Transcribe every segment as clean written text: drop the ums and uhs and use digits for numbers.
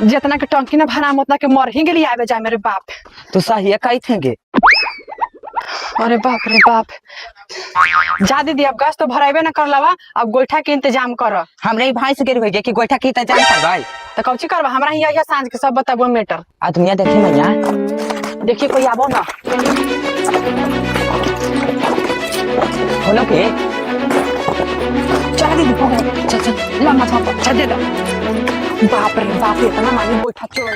जितना के टंकी ना भरा उतना के मर ही गेली आवे जाए मेरे बाप। तू सही कही थे गे। अरे बाप रे बाप। जा दीदी अब गैस तो भराबे ना कर लवा, अब गोइठा के इंतजाम कर। हमरे ही भैंस गिर होई गे कि गोइठा के इंतजाम करबै? तो कौची करबा, हमरा हिया हिया साँझ के सब बताबो मैटर। आदमिया देखी मैया। देखिए कोई आबो ना। होलो के? चल दीदी पकड़, चल चल लम्बा छाप चल दे दो। बाप रे बाप इतना मानी गोइठा चोर।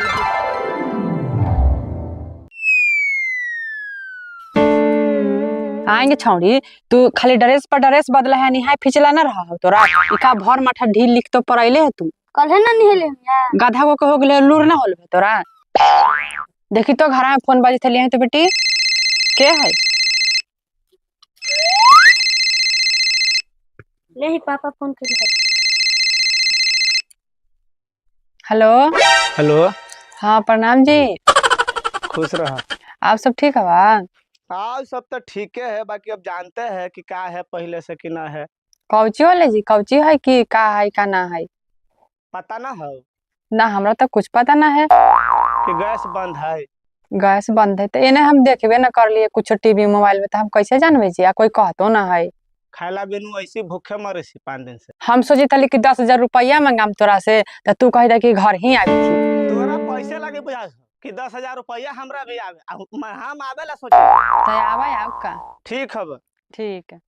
आएंगे छौड़ी, तू खाली ड्रेस पर ड्रेस बदला है, निहाय फिचला ना रहा हो तोरा। इका भर माठा ढील लिख तो पड़ैले है तू। कल है ना निहले भैया। गधा को हो गेले लूर ना होल तोरा। देखी तो घर में फोन बाजी थली है तो बेटी के है? ले ही पापा फोन कर। हेलो। हेलो। हाँ प्रणाम जी। खुश रहा। आप सब ठीक हवा? हाँ सब तो ठीक है, बाकी अब जानते हैं कि का है पहले से कि ना है। कौची होले जी, कौची है कि का है का ना है? पता ना है ना, हमरा तो कुछ पता ना है कि गैस बंद है। गैस बंद है तो एने हम देखबे ना कर लिए कुछ टीवी मोबाइल में, तो हम कैसे जानबे जी? आ कोई कहतो ना है। खाला बिनु ऐसी भूखे मरे सी 5 दिन से। हम सोचे थली कि 10,000 रुपया मंगाम तोरा से, तो तू कही कि घर ही आबी थी। तोरा पैसे लगे बुझा कि 10,000 रुपया हमरा भी आवे, हम आवे ला सोचे। तो आवा आव का? ठीक हब। ठीक है।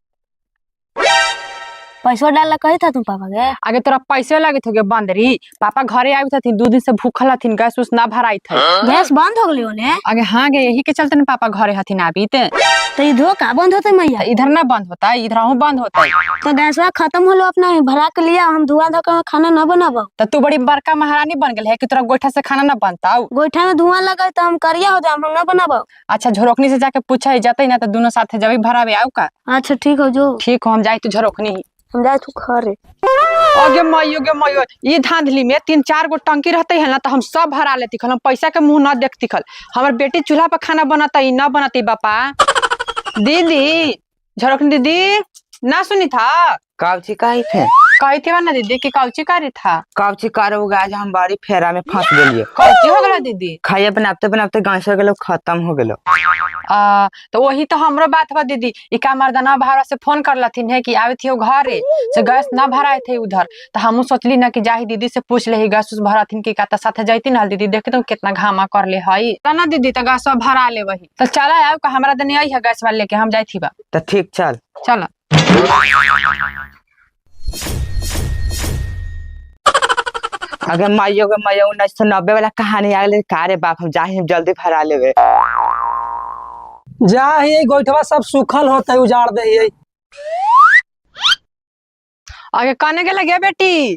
पैसा डाल ला कही था तुम पापा के? आगे तोरा पैसे लगे थे बंदरी, पापा घरे आबी थी 2 दिन से भूखल हथिन, गैस उस ना भराई थे। गैस बंद हो गेली ओने? आगे हाँ गे, यही के चलते ना पापा घरे हथिन आबी ते। तो इधर का बंद होते मैया? इधर ना बंद होता, इधर हूँ बंद होता। तो गैसवा खत्म होलो अपना भरा के लिया, हम धुआं धक्का खाना ना बनाबो। तो तू बड़ी बड़का महारानी बन गेल है कि तोरा गोइठा से खाना ना बनता? गोइठा में धुआं लगे तो हम करिया हो जाए, हम ना बनाबो। अच्छा झरोखनी से जाके पूछा जते ना तो दोनों साथे जबी भरावे आऊ का? अच्छा ठीक हो जो। ठीक हो, हम जाई तू झरोखनी ही। हम जाए तू घरे। अगे मइयो गे मइयो, ये धांधली में 3-4 गो टंकी रहते है ना तो हम सब भरा लेती खल, हम पैसा के मुंह ना देखती खल। हमर बेटी चूल्हा पर खाना बनाता ई ना बनाती बापा। दीदी झरोखनी दीदी ना सुनी था? काउची कही थे? कही थी ना दीदी कि काउची करी था। काउची करोगे आज हम बारी फेरा में फंस गेलिए। काउची हो गया दीदी? खाइए बनाते बनाते गैस हो गेलो, खत्म हो गेलो। तो वही तो हमरो बात बा दीदी, इका मर्दाना भाड़ा से फोन कर लथिन है कि आवे थी घरे से गैस ना भराए थे उधर, तो हमहू सोचली ना कि जाही दीदी से पूछ ले गैस उस भराथिन कि का, साथे जाती ना दीदी, देखे तो कितना घामा कर ले हई ना दीदी, तो गैस भरा ले वही। तो चला आओ का हमरा दने आई है गैस वाले लेके, हम जाई थी बा। तो ठीक चल। चल। अगर माइयो के माइयो 1990 वाला कहानी आ गेलै का रे बाप, हम जाही जल्दी भरा लेबे। जा ही गोइठवा सब सूखल होते उजाड़ दे ही। आगे कने के लगे बेटी?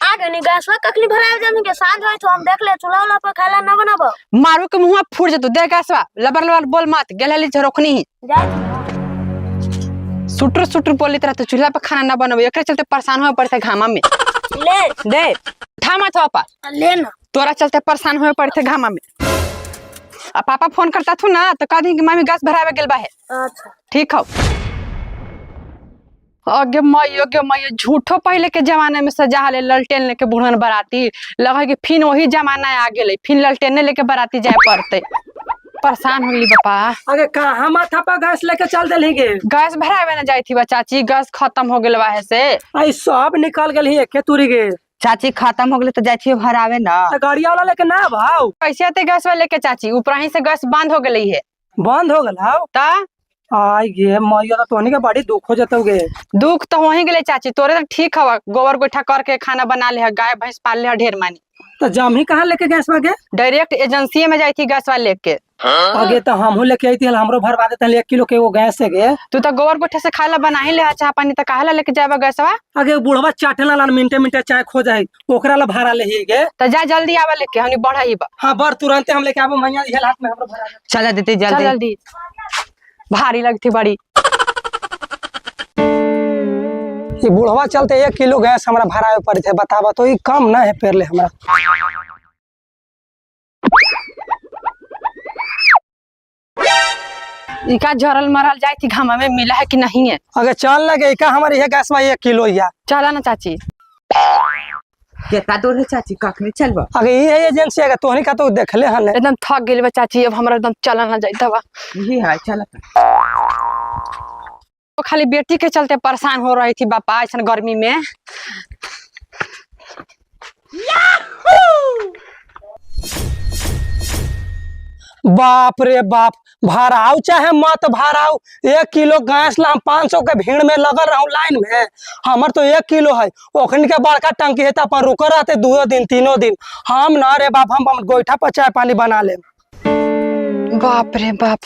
आगे नहीं गैसवा कखनी भरावे जामी के साँझ होय तो हम देख ले चूल्हा उल्हा पर खाला ना बनाबो। मारू के मुंह फूट जतो दे गैसवा, लबर लबर बोल मत, गेल झरोखनी ही। जा सुटर सुटर बोलित रहते, चूल्हा पर खाना ना बनाबो, एकरे चलते परेशान होए पड़ते घामा में। ले दे उठा मत पापा। ले ना। तोरा चलते परेशान होए पड़ते घामा में। आ पापा फोन करता थू ना तो कह दी कि मामी गैस भरावे गेल बा है। अच्छा ठीक हो। अगे मई अगे मई, झूठो पहले के जमाने में सजा ले ललटेन लेके बुढ़न बराती, लगे कि फिर वही जमाना आ गेले, फिर ललटेने लेके बराती जाए पड़ते। परेशान हो गेली बापा। अगे कहाँ माथा पर गैस लेके चल देली गे? गैस भरावे ना जाई थी बा चाची, गैस खत्म हो गेल बा है से। आई सब निकल गेल ही एके तुरी गे। चाची खत्म हो गेले तो जाई थी भरावे ना। तो गाड़िया वाला लेके ना भाव? कैसे आते गैस वाले लेके चाची, ऊपर ही से गैस बंद हो गेली है। बंद हो गेल हाव? ता आई गे मइयो तो तोहनी के बड़ी दुख हो जतौ गे। दुख तो वही गेले चाची, तोरे तो ठीक हवा, गोबर गोइठा करके खाना बना ले, गाय भैंस पाल ले ढेर मानी। तो जाम ही कहाँ लेके गैस गे? डायरेक्ट एजेंसी में जाई थी गैस वाले लेके। आगे तो हमहू लेके आई थी, हमरो भरवा देते 1 किलो के वो गैस है गे। तू तो गोबर गोइठा से खाला बना ही ले, चाह पानी तो काहे ला लेके जाबा गैसवा? आगे बुढ़वा चाटे ला मिनटे मिनटे चाय खो जाए, ओकरा ला भरा ले ही गे। तो जा जल्दी आवा लेके, हमनी बढ़ा ही बा। हां बर तुरंते हम लेके आबो मैया, इहे हाथ में हमरो भरा दे। चल दीदी जल्दी। चल जल्दी, भारी लगती बड़ी। ये बुढ़वा चलते 1 किलो गैस हमरा भरावे पड़े थे, बतावा तो ये कम ना है पेरले हमरा। इका जरल मरल जाए थी घामा में, मिला है कि नहीं है? अगर चल लगे इका हमारे यह गैस में 1 किलो या। चला ना चाची। कितना दूर है चाची, कखनी चलबा? अगे ई है एजेंसी अगे तोहनी का तो देखले हन। एकदम थक गेल बा चाची, अब हमरा एकदम चला ना जाइत बा। यही है, चल। तो खाली बेटी के चलते परेशान हो रही थी बापा ऐसा गर्मी में। बाप रे बाप, भराऊ चाहे मत भराऊ, 1 किलो गैस ला हम 500 के भीड़ में लगल रहूं लाइन में। हमर तो 1 किलो है, ओखन के बड़का टंकी है, अपन रुक रहते 2 दिन 3 दिन। हम ना रे बाप, हम गोईठा पर चाय पानी बना ले। बाप रे बाप,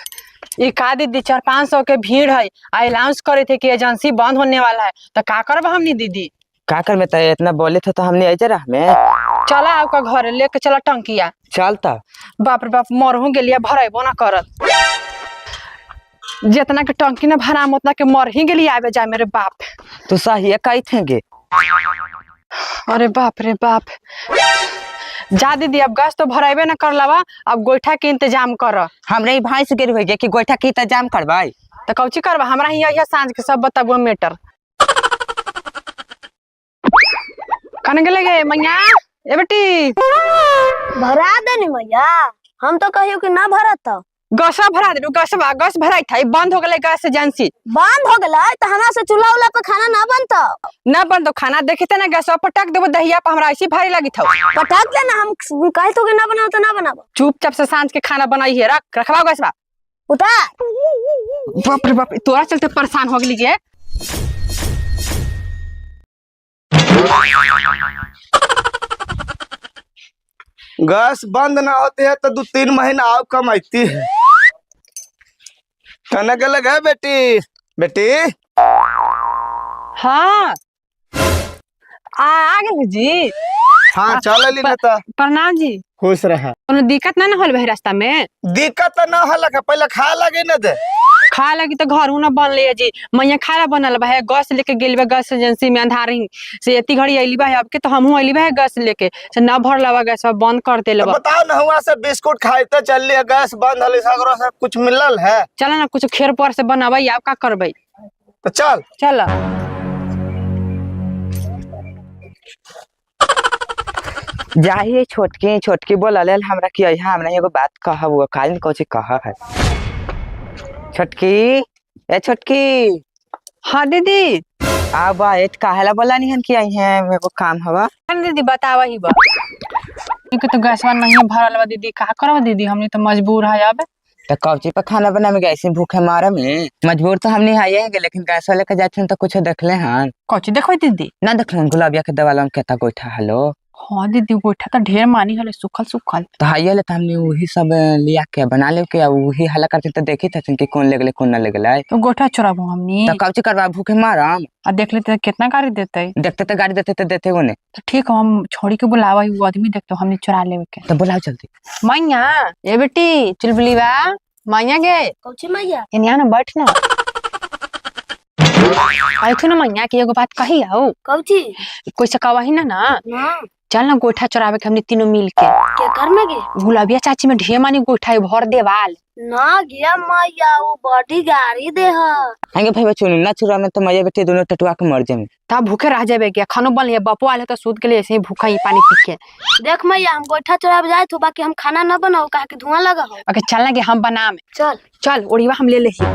ये का दीदी 400-500 के भीड़ है, अनाउंस करे थे कि एजेंसी बंद होने वाला है, तो का करब हमनी दीदी? का कर में तो इतना बोले थे तो हमने ऐसे रह में चला आपका घर लेके चला टंकिया। चलता। बाप रे बाप, मरहू गेलिया भरेबो ना करत, जितना के टंकी ना भराम उतना के मर ही गेली आवे जाए मेरे बाप। तो सही कही थे। अरे बाप रे बाप, जा दीदी अब गैस तो भरेबे ना कर लवा, अब गोईठा के इंतजाम कर। हमरे भैंस गिर हो गया कि गोईठा के इंतजाम करवाई? तो कौची करबा, हमरा ही आइया साँझ के सब बताबो मेटर। कन गेले गे मैया? ए बेटी भरा देनी मैया, हम तो कहियो कि ना भरत। गसवा भरा देलू, गसवा गैस भराई था, बंद हो गेलै गैस एजेंसी। बंद हो गेलै तो हमरा से चूल्हा उल्हा पर खाना ना बनता। ना बनतो खाना, देखते ना गैसवा पटक देबो दहिया पर, हमरा ऐसी भारी लगी थौ। पटक देना, हम कहे तो कि ना बनाओ तो ना बनाबो। चुपचाप से साँझ के खाना बनाई है, रख रखवाओ गैसवा उतार। बाप रे बाप, तोरा चलते परेशान हो गेली गे। गैस बंद ना होती है तो 2-3 महीना और कमाती है। कहने के लगे बेटी, बेटी। हाँ आ गेल जी। हाँ चल ली ना तो। प्रणाम जी। खुश रहा। कोनो दिक्कत ना ना होल भाई रास्ता में? दिक्कत तो ना होल, पहले खा लगे ना दे। खा लगी तो घर ना बनले जी, मैया खाना बनल बा है, गैस लेके गेल बा गैस एजेंसी में अंधारी से एती घड़ी अइली बा है, अब के तो हमहू अइली बा है गैस लेके, से ना भरला बा गैस बंद कर देले बा। तो बताओ ना, हुआ से बिस्कुट खाइते चलली, गैस बंद हले, सगरो से कुछ मिलल है? चल ना कुछ खेर पर से बनाबई, अब का करबई? तो चल चल। जाही छोटकी, छोटकी बोलल हमरा कि अइहा, हमरा एगो बात कहब, काल कोची कह है। छोटकी, ए छोटकी। हाँ दीदी। आबा एत काहेला बोला नहीं हन कि आई है, मेरे को काम हवा। हाँ दीदी बतावा ही बा। इनके तो गैसवा नहीं भरल बा दीदी, का करब दीदी, हमनी तो मजबूर है अब। तो कौची पर खाना बनावे गए, ऐसे भूखे मारे में मजबूर तो हमनी है ही, लेकिन गैस वाले के जाते तो कुछ देखले हन। कौची देखो दीदी? ना देखले गुलाबिया के दवाला में केता गोइठा हलो। हाँ दीदी गोइठा तो ढेर मानी हले, सुखल सुखल। तो हाइए ले तो हमने वही सब लिया के बना ले के, वही हला करते तो देखी थे कि कौन ले गेले कौन ना ले गेले। तो गोइठा चोराबो हमनी। तो कौची करबा, भूखे मारम। आ देख लेते कितना गाड़ी देते। देखते तो गाड़ी देते तो देते वो ने। तो ठीक है, हम छोड़ी के बुलावा वो आदमी देखते हमने चुरा लेवे के। तो बुलाओ जल्दी। मैया ए बेटी चुलबुली बा मैया गे। कौची मैया? एनिया ना बैठ ना। आई ना मैया के एगो बात कही आओ। कौची? कोई से कहवाही ना ना। ना। चल ना गोइठा चोरावे के हमने तीनों मिल के। के कर में गे? गुलाबिया चाची में ढेर मानी गोइठा भर देवाल। ना गया मैया, वो बड़ी गाड़ी दे ह। आगे भाई बच्चों ना चुरा में तो मैया बेटी दोनों टटुआ के मर जाए। तब भूखे रह जाबे के खानो बन लिया, बपो आले तो सूत के लिए ऐसे ही भूखा ही पानी पी के। देख मैया हम गोइठा चोरावे जाए तो बाकी हम खाना ना बनाओ, काहे के धुआं लगा हो। अके चल ना के हम बनाम। चल चल ओड़ीवा हम ले लेही।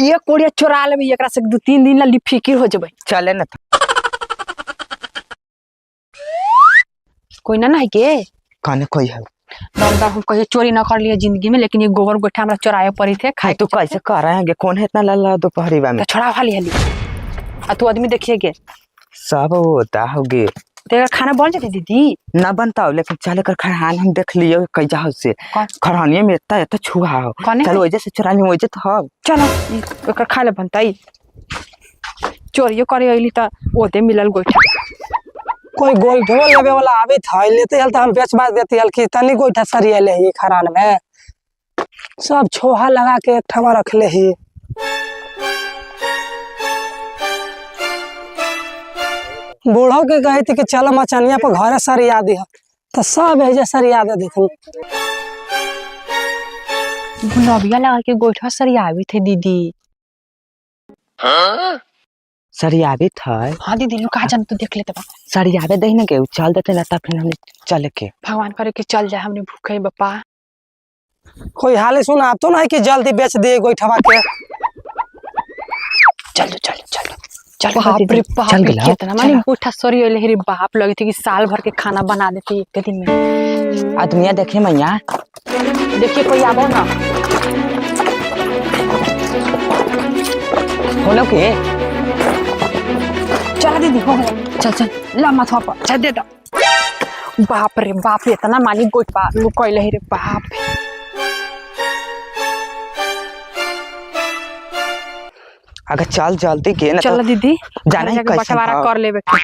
ये कोड़िया चोरा लेबे एकरा से 2-3 दिन ला फिकिर हो जबे। चले ना। कोई ना नहीं के काने कोई है। बार बार हम कहियो चोरी ना कर लिया जिंदगी में, लेकिन ये गोबर गोइठा हमरा चोराए पड़ी थे खाए। तू कैसे कर रहे हैं? कौन है इतना लल्ला दोपहरी में? तो छोड़ा हाली हाली आ तू आदमी देखिए के सब होता होगे। तेरा खाना बन जाते दीदी? ना बनता हो, लेकिन चले कर खरहान हम देख लियो कैजा हो से। खरहानिए में इतना इतना छुआ हो। चलो वजह से चोरा ली, वजह तो हो। चलो ओकर खाले बनताई। चोरियो करे अइली त ओते मिलल गोइठा। कोई गोइठो लेवे वाला आवे था लेते हल तो हम बेच बाच देते हल कि तनी गोइठा सरियले ही खरान में। सब छोहा लगा के एक ठमा रखले ही। बूढ़ो के कहे थे कि चलो मचनिया पर घरे सरिया दी तो सब ऐसे सरिया दे। देखो गुलाबिया लगा के गोइठा सरियावी थे दीदी। सरियाबित है। हाँ दीदी लुका जन तू देख लेते बा। सरियाबे दही ना के उ चल देते ना तब फिर हमने चले के। भगवान करे कि चल जाए, हमने भूखे बप्पा। कोई हाल सुन आप तो नहीं कि जल्दी बेच दिए गोईठवा के। चलो चलो चलो चल। बाप बाप रे बाप चल रे, गेला। कितना माने गोइठा सरी होले रे बाप, लगे थे कि साल भर के खाना बना देती एक दिन में। आदमिया देखे मैया, देखिए कोई आवो ना। होलो के चल दीदी हो गया, चल चल ला माथवा पर चल दे दो। बाप रे बाप, इतना मानी गोइठवा लुकैले रे बाप। अगर चल जल्दी के ना चल तो दीदी जाना ही जाके कैसन बंटवारा हौ। कर लेबे के।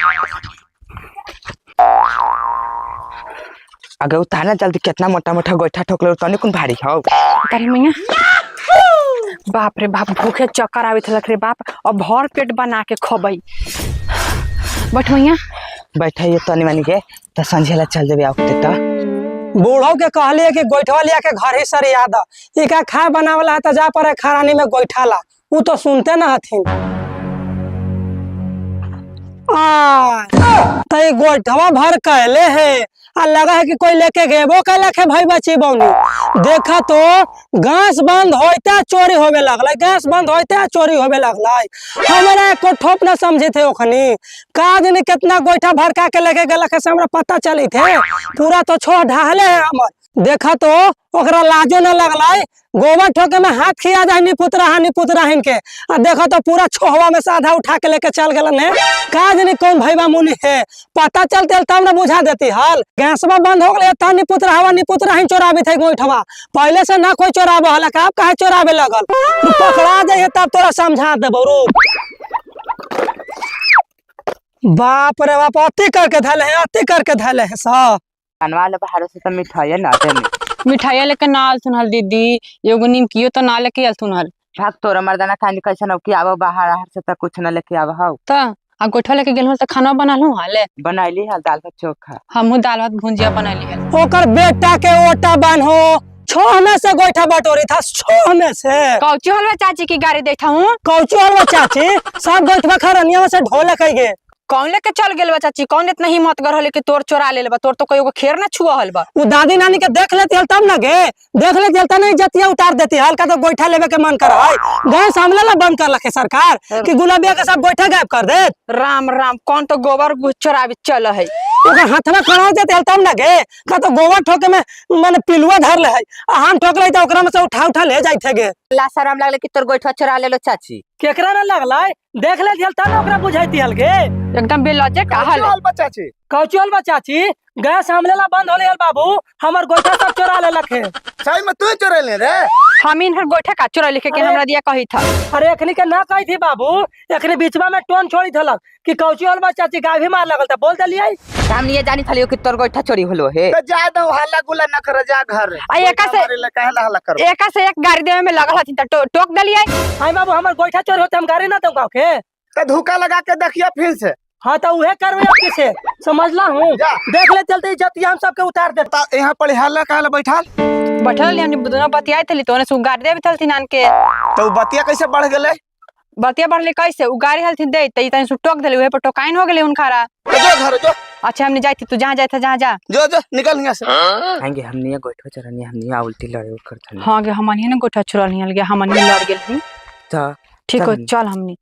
अगर उतारना जल्दी, कितना मोटा मोटा गोइठा ठोकले तने कोन भारी हौ। तारी मैया बाप रे बाप, भूखे चक्कर आवे थलक रे बाप, अब भर पेट बना के खबै। बैठ मैया। बैठा ये तनी मनी के त संझेला चल जेबे आउते त। बूढ़ो के कहलिए कि गोईठवा लिया के घर ही सरिया द, इका खाए बनावला है त जा पड़े खरानी में गोईठा ला, उ तो सुनते ना हथिन। आ त ई गोईठवा भर कहले है आ लगा है कि कोई लेके गेबो कैलक है भाई बची बौनी। देखा तो गैस बंद होते चोरी होवे लगलै, गैस बंद होते चोरी होवे लगलै। हमरा एको ठोप ना समझे थे ओखनी, का दिन कितना गोईठा भरका के लेके गेलक है से हमरा पता चली थे। पूरा तो छोह ढाहले है हमर। देखा तो ओकरा लाजो न लगलै, गोबर ठोके में हाथ खिया जाए निपुतरा हा निपुतरा हिन के, आ देखा तो पूरा छोहवा में से आधा उठा के लेके चल गेलन है। का जाने कौन भैया मुनि है, पता चलते तब न बुझा देती हाल। गैसवा बंद हो गए तब निपुतरा हवा निपुतरा हिन चोराबे थे गोईठवा, पहले से ना कोई चोराबे हला, आप काहे चोराबे लगल? तू पकड़ा जाइए तब तोरा समझा देबो। रूप बाप रे बाप, अति करके धैले है, अति करके धैले है सब। अनवा ले बाहर से त मिठाई ना देने। मिठाइया लेके ना आल सुनहल दीदी, एगो निमकियो तो ना लेके आल सुनहल। भाग तोरा मर्दाना खानी कैसन हो कि आवा बाहर आहार से त कुछ ना लेके आवा हौ। त आ गोइठा लेके गेल त खाना बनालहु हाले। बनैली हल दाल भात चोखा। हमहू दाल भात भुंजिया बनैली हल। ओकर बेटा के ओटा बान्हो, छोह में से गोईठा बटोरी था, छोह में से। कौची हलवा चाची की गाड़ी देता हूँ। कौची हलवा चाची, सब गोईठवा खरनिया में से ढोले कई गे। कौन लेके चल गेल बा चाची? कौन इतना हिम्मत कर हले कि तोर चोरा ले बा? तोर तो कोई एगो खेर ना छुआ हल बा। उ दादी नानी के देख लेती हल तब ना गे, देख लेती हल तब नहीं जतिया उतार देती हल। का तो गोईठा लेवे के मन कर है, गैस हमला ला बंद कर लखे सरकार कि गुलाबिया के सब गोईठा गायब कर दे। राम राम, कौन तो गोबर चोरावे चल है। ओकर हाथवा खड़ा देते हल तब ना गे, का तो गोबर ठोके में माने पिलुआ धर ले है, आ हम ठोक ले त ओकरा में से उठा उठा ले जाइत है गे। ला शरम लागले कि तोर गोईठा चोरा लेलो चाची। केकरा ना लगलै, देख लेती हल तब ना ओकरा बुझाइती हल गे। एकदम बेलज्जे काहल। चल बच्चा चाची। कौची हल बा चाची, गैस हमले ला बंद होले हल बाबू, हमर गोईठा सब चोरा लेलक है। सही में तू चोरेले रे? हम इनहर गोईठा का चोरा लिखे के हमरा दिया कही था। अरे एखनी के ना कही थी बाबू, एखनी बीचवा में टोन छोड़ी थलक कि कौची हल बा चाची गाय भी मार लगल त बोल देलियै। हम नहीं जानी थलियो कि तोर गोईठा चोरी होलो हे। त जा दो हल्ला गुल्ला न कर, जा घर। आ एका से मारे ला काहे ला हल्ला करो? एका से एक गाड़ी देवे में लगल हथिन त टोक देलियै। हाय बाबू, हमर गोईठा चोरी होते हम गाड़ी ना दऊ गाँव के। त धोखा लगा के देखियो फिर से। हाँ तो उहे करबे अब किसे समझला हूँ, जा। देख ले चलते इज्जत हम सबके उतार देता। त यहाँ पर हल्ला काहे ला बैठाल? बैठल हमनी दोनों बतियाई थली तो ओने से उ गाड़ी देवे थलथिन आन के। त उ बतिया कैसे बढ़ गेलै? बतिया बढ़ले कैसे? उ गाड़ी हलथिन दे त ई तनी से टोक देले, उहे पर टोकाइन हो गेलै उनकारा। त जो घर जो। अच्छा हमनी जाई थी, तू जहाँ जाई था जहाँ जा। जो जो निकल यहाँ से। आएंगे हमनी गोईठा चोरनी, हमनी उल्टी लड़े करथनी। हाँ गे, हमनी ने गोईठा चोरल हियल गे, हमनी लड़ गेल ही। त ठीक हो चल। चल हमनी।